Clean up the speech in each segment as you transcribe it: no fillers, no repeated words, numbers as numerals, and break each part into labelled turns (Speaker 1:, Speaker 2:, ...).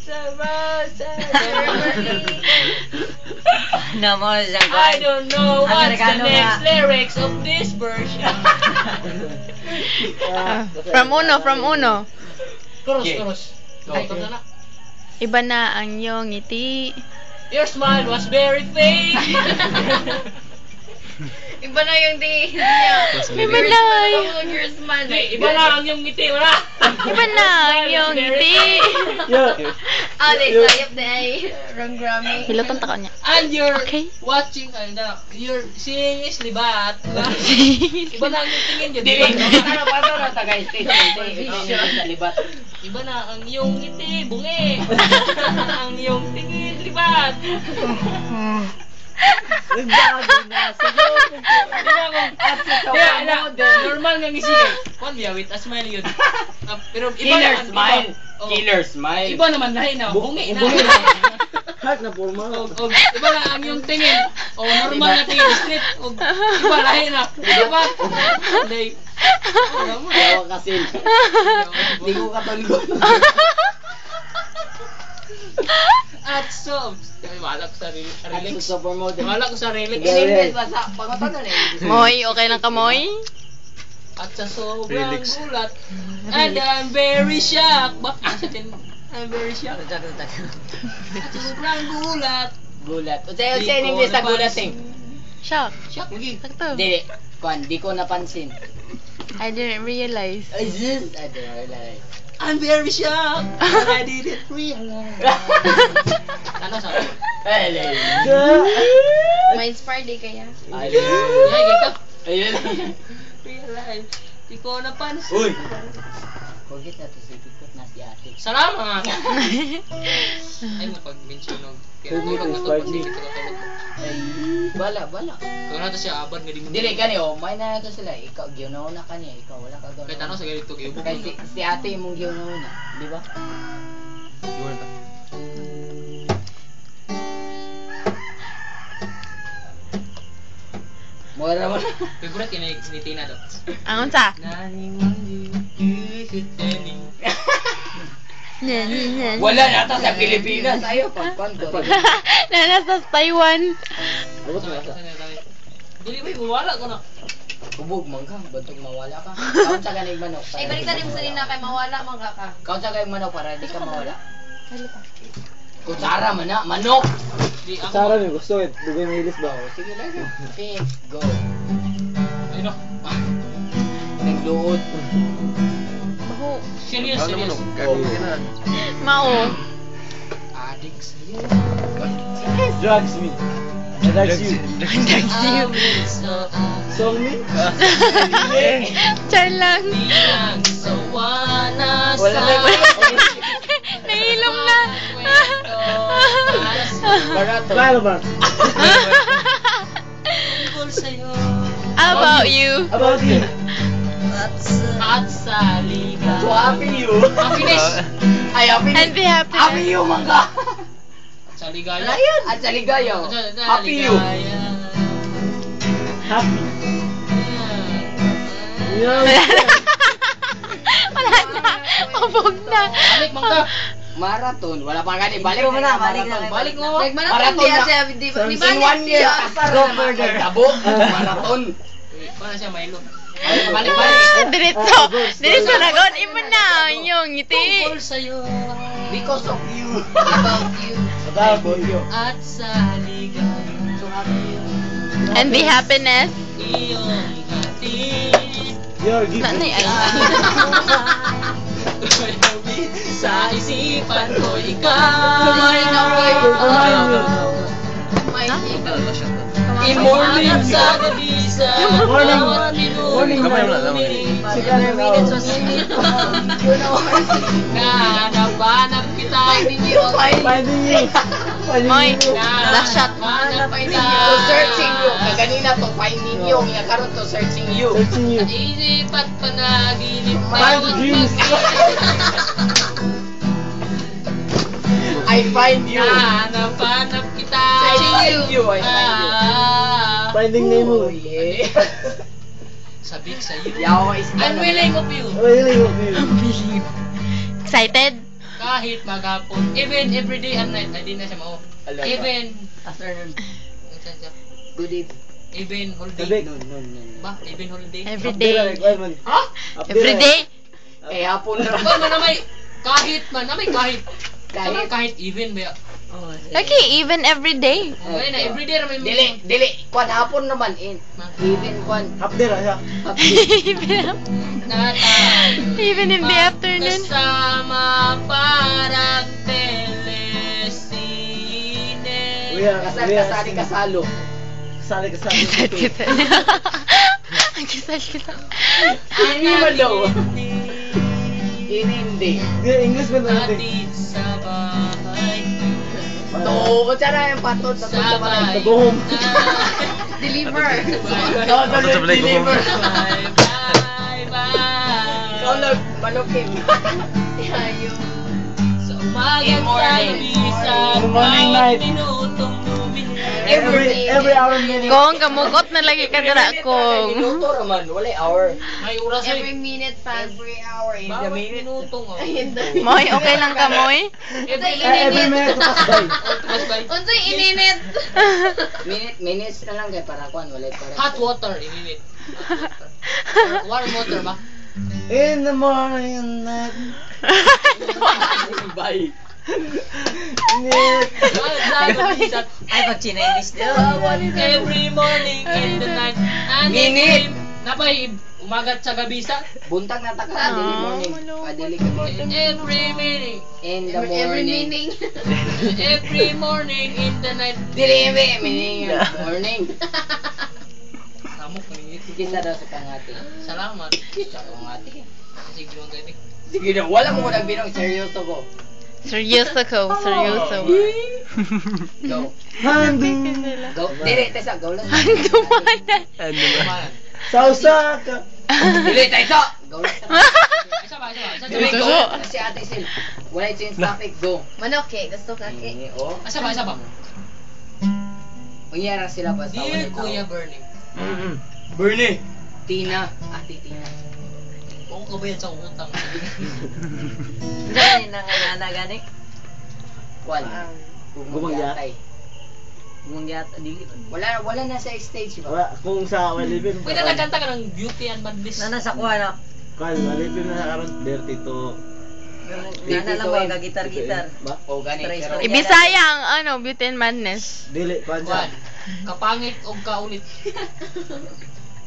Speaker 1: Sa
Speaker 2: No mo siyang
Speaker 1: I
Speaker 2: kuan.
Speaker 1: don't know what's the
Speaker 2: Amerikano nga.
Speaker 1: next lyrics of this version.
Speaker 3: Ah, from uno, from uno.
Speaker 1: Chorus,
Speaker 4: Okay.
Speaker 1: chorus.
Speaker 4: Go.
Speaker 1: Ay, na.
Speaker 3: Iba na ang iyong ngiti.
Speaker 1: Your smile was very fake.
Speaker 5: Iba na yung tingin niya.
Speaker 3: Iba na.
Speaker 5: Your smile.
Speaker 1: Di, iba na ang iyong ngiti, wala.
Speaker 3: Iba na ang iyong ngiti.
Speaker 6: Yeah.
Speaker 5: Ah, di, sayop di ay. Wrong Grammy.
Speaker 3: Hiluton ta ka niya.
Speaker 1: And you're
Speaker 3: Okay.
Speaker 1: watching, ano na, you're seeing is libat. Iba na ang iyong tingin yun.
Speaker 2: Dili.
Speaker 1: Iba
Speaker 2: Ano pa to na taga station sa libat.
Speaker 1: Iba na ang iyong ngiti, bungi. Iba na ang iyong tingin, libat.
Speaker 6: Nagbago na sa'yo.
Speaker 1: Di ba kung
Speaker 2: At sa
Speaker 1: Di ba,
Speaker 2: tawa
Speaker 1: ala,
Speaker 2: mo din.
Speaker 1: normal nga ngisi kay. Kwan biya with a smile yun. Ah, pero iba
Speaker 2: Killer
Speaker 1: naman,
Speaker 2: smile.
Speaker 1: iba. Oh,
Speaker 2: Killer smile.
Speaker 1: Iba naman lahi na, bungi na.
Speaker 6: Bungi na. Heart na forma.
Speaker 1: Og iba na ang iyong tingin. O normal na tingin straight og iba lahi na. Iba. Day. Wala mo.
Speaker 2: Yawa kasi. Di ko katulog.
Speaker 1: At so, ay, wala ko sa
Speaker 2: At
Speaker 1: relax.
Speaker 2: sa supermodel.
Speaker 1: Wala ko sa relax.
Speaker 2: In English ba sa pangutanan eh.
Speaker 3: Moy, okay lang ka, Moy?
Speaker 1: At sa sobrang
Speaker 4: Relax.
Speaker 1: gulat. And I'm very shocked. Bakit? I'm very shocked. At sa sobrang gulat.
Speaker 2: Gulat. Unsay unsay in English sa gulat eh?
Speaker 3: Shock.
Speaker 1: Shock lagi.
Speaker 3: Sakto.
Speaker 2: Dili. Kuan, di ko napansin.
Speaker 3: I didn't realize.
Speaker 2: Ay, zus. I didn't realize.
Speaker 1: I'm very shocked. But I didn't realize. Ano sa ako?
Speaker 2: Ay,
Speaker 5: May inspired di kaya.
Speaker 2: ay.
Speaker 1: Ay, ganito.
Speaker 2: Ayun.
Speaker 1: Realize. Di ko napansin.
Speaker 4: Uy!
Speaker 2: Forget na to si Pikot na si ate.
Speaker 1: Salamat! Ay, mo pag-mention og kaya
Speaker 6: Huwag mo
Speaker 1: tulog na to,
Speaker 6: inspired me.
Speaker 1: pagsipit ko tulog.
Speaker 2: Ay, bala, bala.
Speaker 1: Kung nato siya abad nga di mo.
Speaker 2: Dili gani oh, may na to sila. Ikaw gyunaw na kaniya, ikaw wala ka
Speaker 1: Kahit ano
Speaker 2: ganaw.
Speaker 1: sa ganito giubog.
Speaker 2: Kay si ate imong gyunaw na, di ba?
Speaker 4: Iwan ta.
Speaker 2: Mura mo.
Speaker 1: Favorite ni ni Tina do.
Speaker 3: Ang unsa?
Speaker 1: Nani wangi.
Speaker 3: Na, na, na, na.
Speaker 2: Wala na to sa Pilipinas. Ayo pag kwan ko.
Speaker 3: Na nasa Taiwan.
Speaker 6: Abot na sa.
Speaker 1: Dili ba wala ko na.
Speaker 2: Hubog man ka, bantog mawala ka. Kaon sa ganig manok.
Speaker 5: Ay, balik mo sa nina kay mawala man ka ka.
Speaker 2: Kaon sa ganig manok para di ka mawala. Kutsara man na, manok.
Speaker 1: Di ako.
Speaker 6: Sara may gusto eh. Dugay may ilis ba?
Speaker 2: Oh, sige lang. Pick, go.
Speaker 1: Ay no.
Speaker 2: Nagluod.
Speaker 3: Baho.
Speaker 1: Serious,
Speaker 4: Ano
Speaker 1: serious.
Speaker 4: mo no? Gagawin na.
Speaker 3: Mao.
Speaker 1: Adik sa'yo.
Speaker 6: Drugs me. Drugs you.
Speaker 3: Drugs you.
Speaker 1: So,
Speaker 6: Song me?
Speaker 3: Char lang.
Speaker 1: Di sawa na
Speaker 2: Wala
Speaker 1: sa
Speaker 2: na.
Speaker 3: Nahilom na.
Speaker 2: Marathon.
Speaker 6: Marathon.
Speaker 1: Tungkol sa'yo.
Speaker 3: About you.
Speaker 6: About you.
Speaker 1: At sa liga.
Speaker 2: So happy you.
Speaker 1: Happiness.
Speaker 2: Ay, happiness.
Speaker 3: And be happy.
Speaker 2: Happy you, mangga.
Speaker 1: Sa ligaya.
Speaker 2: At sa ligayo.
Speaker 1: Sa
Speaker 2: Happy you.
Speaker 1: ligaya.
Speaker 6: Happy.
Speaker 3: Wala na. Wala na. Ubog na.
Speaker 1: Balik mangga.
Speaker 2: Marathon. Wala pa gani. Balik
Speaker 7: mo na, balik na.
Speaker 1: Balik mo.
Speaker 5: Nagmarathon
Speaker 2: Marathon
Speaker 5: di
Speaker 2: na.
Speaker 5: siya, di di ba
Speaker 2: In one year, kasar
Speaker 7: Go
Speaker 2: na naman
Speaker 7: further.
Speaker 2: kay Tabo. Marathon.
Speaker 1: Paano siya Milo?
Speaker 2: Balik, balik, balik.
Speaker 3: Ah, diretso. Diretso na god. Iba na ang iyong ngiti.
Speaker 1: Tungkol sa'yo.
Speaker 2: Because of you.
Speaker 5: About you.
Speaker 6: About you.
Speaker 1: At sa ligaya.
Speaker 2: So happy you.
Speaker 3: And the happiness.
Speaker 1: Iyong hatid.
Speaker 6: Your gift.
Speaker 3: Nanay ay.
Speaker 1: Sa isipan ko ikaw.
Speaker 5: My
Speaker 2: In morning.
Speaker 1: At sa gabi sa
Speaker 6: Morning.
Speaker 1: bawat minuto.
Speaker 6: Morning.
Speaker 4: Kamay mo na, kamay.
Speaker 6: Sigarilyo.
Speaker 2: You know.
Speaker 1: Nahanap-hanap kita.
Speaker 5: Finding you.
Speaker 6: Finding you. Finding
Speaker 3: Moy.
Speaker 6: you.
Speaker 3: Last shot.
Speaker 1: Nahanap kita.
Speaker 2: To searching you. Kaganina to finding you. Nga karon to searching you.
Speaker 6: Searching you.
Speaker 1: Sa isip at panaginip.
Speaker 6: Find the dreams.
Speaker 2: I find you.
Speaker 1: Nahanap-hanap kita.
Speaker 2: I find you. I find you.
Speaker 1: Ah,
Speaker 6: Finding Nemo.
Speaker 2: Oh, yeah.
Speaker 1: Sabik sa'yo.
Speaker 2: Yawa is
Speaker 1: I'm willing of you.
Speaker 6: Willing of you.
Speaker 3: Excited?
Speaker 1: Kahit maghapon. Even every day and night. Ay, di na siya mao. Even.
Speaker 2: Afternoon.
Speaker 1: Ano siya?
Speaker 2: Good evening.
Speaker 1: Even whole day.
Speaker 6: Tabik.
Speaker 2: No, no, no.
Speaker 1: Ba? Even whole day.
Speaker 3: Every day.
Speaker 1: Ha?
Speaker 3: Every day.
Speaker 2: Eh, hapon na.
Speaker 1: Ba, man na may kahit man na may kahit.
Speaker 2: Kahit.
Speaker 1: Kahit. Kahit even ba?
Speaker 3: Okay, even every day.
Speaker 1: Okay na every day ra may
Speaker 2: Dili, dili. Kwan hapon naman in. Even kwan.
Speaker 6: Update ra siya.
Speaker 3: Even,
Speaker 1: Nata.
Speaker 3: even in the afternoon.
Speaker 1: Kasama parang telesine.
Speaker 6: We are,
Speaker 2: Kasal,
Speaker 6: we are
Speaker 2: kasali, kasalo.
Speaker 6: Kasali, kasali.
Speaker 3: Kisal, kisal. Ang kisal, kisal.
Speaker 2: Hindi man daw. Inindi.
Speaker 6: Di, English man lang natin.
Speaker 1: Hatid sa bahay.
Speaker 2: To, unsa na yung patod sa
Speaker 1: Sabay.
Speaker 2: balay.
Speaker 6: Go home.
Speaker 5: Deliver.
Speaker 2: No,
Speaker 4: Patod sa balay, go home.
Speaker 2: deliver.
Speaker 1: Bye, bye, bye.
Speaker 2: Ikaw lang, manukin.
Speaker 5: Ayo.
Speaker 1: Sa umaga
Speaker 2: In
Speaker 1: sa
Speaker 2: morning.
Speaker 1: gabi sa
Speaker 6: In morning,
Speaker 1: bawat
Speaker 6: night.
Speaker 1: minutong lumilipas.
Speaker 6: Every hour minute.
Speaker 3: Kong, kamugot na lagi ka dira, Kong.
Speaker 2: Minuto raman, walay hour.
Speaker 1: May oras
Speaker 5: Every
Speaker 1: eh.
Speaker 5: minute pass.
Speaker 2: Every hour in the
Speaker 1: Bawat
Speaker 2: minute.
Speaker 1: minutong oh.
Speaker 5: Ayun daw.
Speaker 3: Moy, okay lang ka, Moy?
Speaker 1: Every
Speaker 6: Eh, every minute to pass by.
Speaker 1: Oh, to pass by.
Speaker 5: Unsay ininit?
Speaker 2: Minute, minutes na lang kay para kwan, walay para.
Speaker 1: Hot water, ininit. Warm water ba?
Speaker 6: In the morning and night.
Speaker 2: Bye.
Speaker 6: Minute.
Speaker 1: Ay,
Speaker 2: pag Chinese daw.
Speaker 1: Every morning in the night. And
Speaker 2: Minute.
Speaker 1: every- Napay, umagat sa gabi sa.
Speaker 2: Buntag na taka,
Speaker 3: Ah,
Speaker 2: dili morning.
Speaker 3: malungkot.
Speaker 2: Ah, dili gabi.
Speaker 1: Every minute.
Speaker 2: In the
Speaker 5: Every
Speaker 2: morning.
Speaker 5: meaning.
Speaker 1: Every morning in the night.
Speaker 2: Dili meaning morning.
Speaker 1: Samok, maningit.
Speaker 2: Sige sa daw sa pangati.
Speaker 1: Salamat.
Speaker 2: Sa pangati.
Speaker 1: Sige lang kayo.
Speaker 2: Sige na, wala mo ko nagbinong seryoso ko.
Speaker 3: Seryoso ko, seryoso.
Speaker 2: Go.
Speaker 6: Handu.
Speaker 2: Go. Dili, tesa, go lang.
Speaker 3: Ang dumanan.
Speaker 4: Ano ba?
Speaker 6: Sa Osaka.
Speaker 2: Dili, tesa. Go lang.
Speaker 1: Isa ba, isa ba? Isa
Speaker 2: Dili,
Speaker 1: ba?
Speaker 2: go. Si Ate Sil. Wala change topic, go.
Speaker 5: Manok eh. Gusto ka ke.
Speaker 2: Eh, oh.
Speaker 1: Isa ba, isa ba?
Speaker 2: Unyara sila basta
Speaker 1: Dear
Speaker 2: wala tao.
Speaker 1: Kuya Bernie,
Speaker 6: Bernie.
Speaker 2: Tina, Ate Tina.
Speaker 1: Huwag ka ba yan sa utang?
Speaker 2: Kwan.
Speaker 6: Gumangyatay.
Speaker 2: Wala wala na sa stage ba?
Speaker 6: Wala, kung sa Walipin.
Speaker 1: Pwede nagkanta ka ng Beauty and Madness.
Speaker 6: Kwan, Walipin na karon dirty to.
Speaker 2: Nana lang ba
Speaker 6: Gitar-gitar. Ba?
Speaker 2: O gani pero
Speaker 3: Ibisaya ang ano, Beauty and Madness.
Speaker 6: Dili, kwan
Speaker 1: Kwan,
Speaker 6: siya.
Speaker 1: kapangit o kaulit.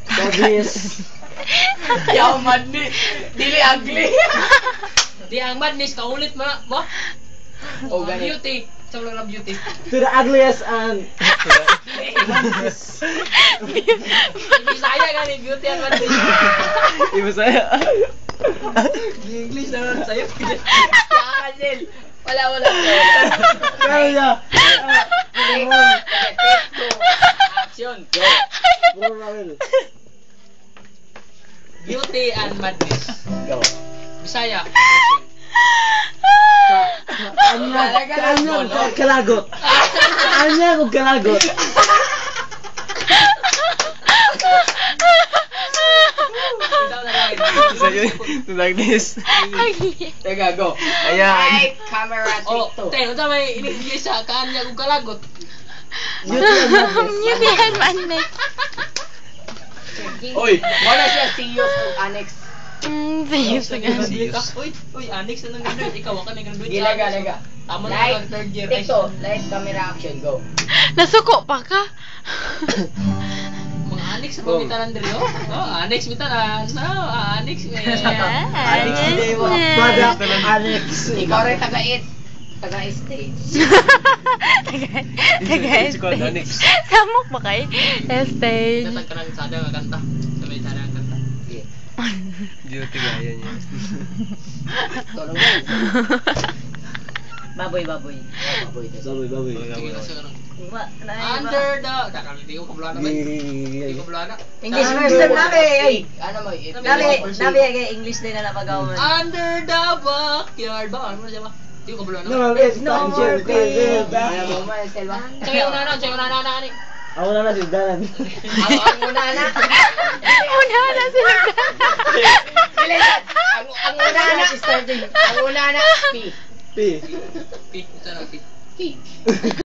Speaker 6: Obvious.
Speaker 2: Yaw madni. Dili ugly.
Speaker 1: Di ang madness, kaulit mo na. Ba?
Speaker 2: O gani.
Speaker 1: Beauty. Sa lang ng beauty.
Speaker 6: To the ugliest and madness.
Speaker 1: Ibisaya gani, Beauty and Madness.
Speaker 4: Iba sa'yo.
Speaker 2: English na lang sa'yo. Kasil. Wala wala.
Speaker 6: Kaya niya.
Speaker 2: Okay, take two. Action. Go.
Speaker 6: Bro, Raul.
Speaker 1: Beauty and Madness.
Speaker 2: Go.
Speaker 1: Bisaya.
Speaker 6: Anya, kaanya, kalagot. Kaanya kung kalagot.
Speaker 4: Sa'yo, to like this.
Speaker 2: Teka, go.
Speaker 4: Ayan.
Speaker 2: Light, camera,
Speaker 1: Oh,
Speaker 2: take two.
Speaker 1: te, unsa may in-English sa kaanya ug kalagot?
Speaker 6: Beauty and madness.
Speaker 3: Beauty and Madness.
Speaker 2: Oy, wala siya serious og annex.
Speaker 3: Seryoso ka.
Speaker 4: Serious.
Speaker 1: Uy, uy, annex na nang graduate. Ikaw, ka nang graduate.
Speaker 2: Sige, laga, laga.
Speaker 1: Tama na
Speaker 2: Light,
Speaker 1: kag third year.
Speaker 2: take two. Light, camera, action, go.
Speaker 3: Nasuko pa ka?
Speaker 1: Mga annex ra bitanan diri oh. Oh, annex bitanan. Oh, annex me.
Speaker 6: Alex Dewa. Product Alex.
Speaker 2: Ikaw rin taga-it. Taga-stage.
Speaker 3: Taga, taga
Speaker 4: Si Kwan, annex.
Speaker 3: Samok ba kay? Stage.
Speaker 1: Datag ka ng sada nga kanta. Sa may sada nga kanta.
Speaker 2: Sige.
Speaker 4: Beauty gaya niya.
Speaker 2: Tulong na.
Speaker 7: Baboy, baboy.
Speaker 2: Baboy.
Speaker 6: Baboy, baboy.
Speaker 1: Sige na siya ganun. Under the... Dakal, hindi ko kabulana ba? Hindi ko kabulana.
Speaker 7: English version nabi. Ay,
Speaker 2: Ano mo?
Speaker 7: nabi, nabi kay English din na napagawa.
Speaker 1: Under the backyard ba? Ano siya ba? Hindi ko kabulana.
Speaker 6: No, it's
Speaker 7: No more pain.
Speaker 2: Ano mo, Selva?
Speaker 1: Tsaka yung una na, tsaka yung una na, ani.
Speaker 6: Ako na na si Danan.
Speaker 2: Ang una na.
Speaker 3: Una na sila.
Speaker 2: Dili, ang una na. Ang una na. P.
Speaker 6: P.
Speaker 1: P. Ito na, P.
Speaker 2: P.